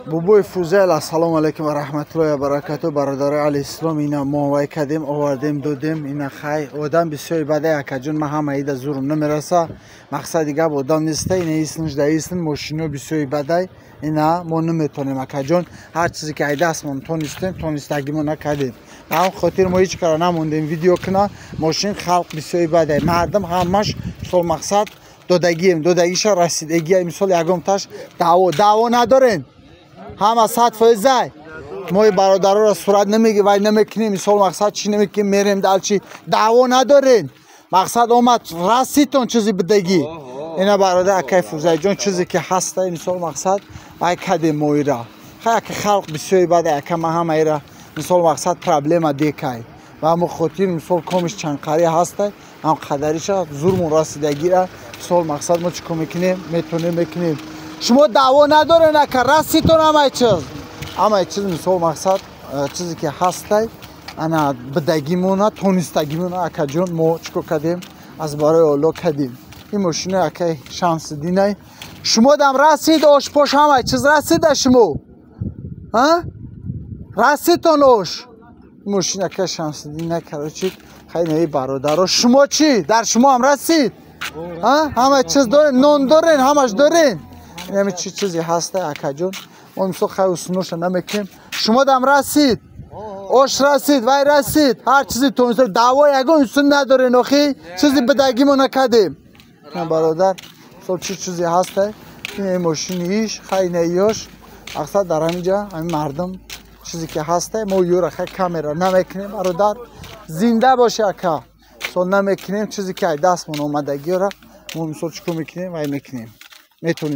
Бобои Фузайл, ассалому алайкум ва раҳматуллоҳи ва баракату. Бародарои аҳли ислом, ина мо вай кардем, овардем, додем. Ина хай одам бисёри бадай, акаҷон, ман ҳама ида зурум намераса. Мақсади гап одам неста, ина иснш да исн мошино бисёри бадай. Ина мо наметонем, акаҷон, ҳар чизе ки ай дастмон тонистем, тонистагимо накардем. Ба ҳам хотир мо ҳеҷ кара намондем видео куна. Мошин халқ бисёри бадай, мардум ҳамаш мисол мақсад додагием, додагиша расидагия. Мисол ягонташ даъво надорем, ҳама 100%. Мои бародароро сурат намеги, вай намекунем, мисол мақсад чӣ намекунем, мерем далчи. Даъво надорем, мақсад омад, расидтон чизи бидагӣ. Ина бародар акай Фузайҷон, чизе ки ҳаста, мисол мақсад вай кадем моира. Хай ака, халқ бисёри бадай, ака, ма ҳамаира мисол мақсад проблема декай ва ҳамо хотир мисол комиш чанқари ҳастай, ҳам қадариша зурмон расидагира. Мисол мақсад мо чӣ кор мекунем, метонем, мекунем. Шумо даъво надорен, ака, расидтон ҳамаи чиз, ҳамаи чиз, мисол мақсад чизе ки ҳастай, ана бидагимона, тонистагимона, акаҷон, мо чӣ кор кардем, аз барои Олло кардем. Ин мошина акай Шамсиддинай. Шумо дам расид ошпош, ҳамаи чиз расида шумо расидтон ош? Мошин акай Шамсиддинай. Короче, хай наи бародаро, шумо чӣ, дар шумо ҳам расид? Ҳамаи чиз дорен, нон дорен, ҳамаш дорен. Инами чӣ чизе ҳаста, акаҷон, мо мисол хай усуноша намекунем. Шумо дам расид ош, расид вай, расид ҳар чизи тониста. Даъво ягон усун надорен, охи чизи бидагимо накардем, бародар. Мисол чӣ чизе ҳаста, ин мошини иш хай наёш мақсад дар ҳаминҷа ҳамин мардум чизе ки ҳаста, мо ёра хай камера намекунем. Бародар, зинда боше, ака. Мисол намекунем, чизе ки ай дастмон омадагиёра мо мисол чӣ кор мекунем, вай мекунем, метонем.